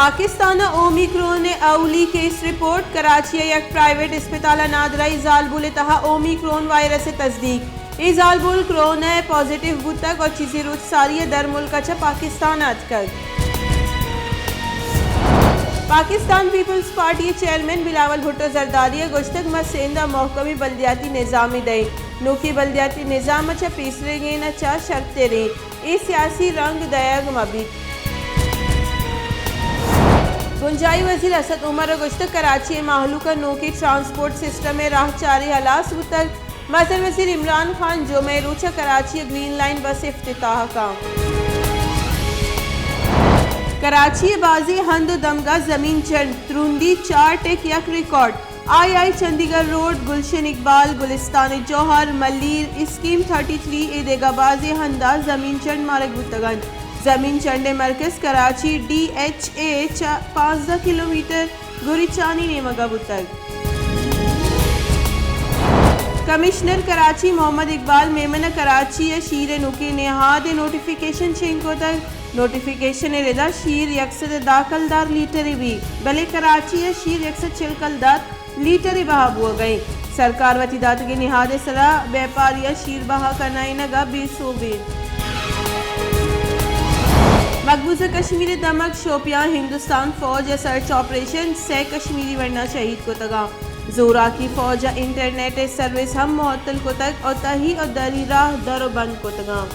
پاکستان ءَ اومیکرون ءِ اولی کیس رپورٹ، کراچی ءِ یک پرائیویٹ اسپتال ءَ نادراہی زالبول ءِ تہا اومیکرون وائرس ءِ تصدیق۔ اے زالبول کرونا ءِ پازیٹیو بوتگ ءُ چیزے روچ ساری ءَ درملک ءَ چہ پاکستان ءَ اتکگ۔ پاکستان پیپلز پارٹی ءِ چیئرمین بلاول بھٹو زرداری ءَ گوشتگ، ما سندھ ءَ محکمیں بلدیاتی نظامے دئیں، نوکیں بلدیاتی نظام ءَ چہ پیسریگیں ءَ چہ شرتریں، اے سیاسی رنگ دئیگ مہ بیت۔ بنجاہی وزیر اسد عمر ءَ گوشتگ، کراچی ءِ مہلوک ءَ نوکیں ٹرانسپورٹ سسٹم ءِ راہ چاری ہلاس بوتگ۔ مزن وزیر عمران خان جمعہ ءِ روچ ءَ کراچی ءِ گرین لائن بس افتتاح کنت۔ کراچی ءِ بازیں ہند ءُ دمگاں زمین چنڈ، ترندی چار ٹک یک ریکارڈ، آئی آئی چندیگڑھ روڈ، گلشن اقبال، گلستان جوہر، ملیر، اسکیم تھرٹی تھری ءُ دگہ بازیں ہنداں زمین چنڈ مارگ بوتگ انت۔ زمین چنڈ ءِ مرکز کراچی ڈی ایچ اے ءَ چہ پانزدہ کلومیٹر گوریچانی نیمگ ءَ بوتگ۔ کمشنر کراچی محمد اقبال میمن ءَ کراچی ءِ شیر ءِ نوکیں نہاد ءِ نوٹیفیکیشن شنگ کتگ۔ نوٹیفیکیشن ءِ ردا شیر یک سد ءُ دہ کلدار لیٹرے بیت، بلے کراچی ءَ شیر یک سد چل کلدار لیٹرے بہا بوگ ءَ انت۔ سرکار وتی داتگیں نہاد ءِ سرا بیپاریاں شیر بہا کنائینگ ءَ بے سوب انت۔ مقبوضہ کشمیر ءِ دمگ شوپیان، ہندوستان فوج ءِ سرچ آپریشن، سئے کشمیری ورنا شہید کتگاں۔ زوراکی فوج ءَ انٹرنیٹ ءِ سروس ہم معطل کتگ ءُ تہی ءُ دری راہ در ءُ بند کتگاں۔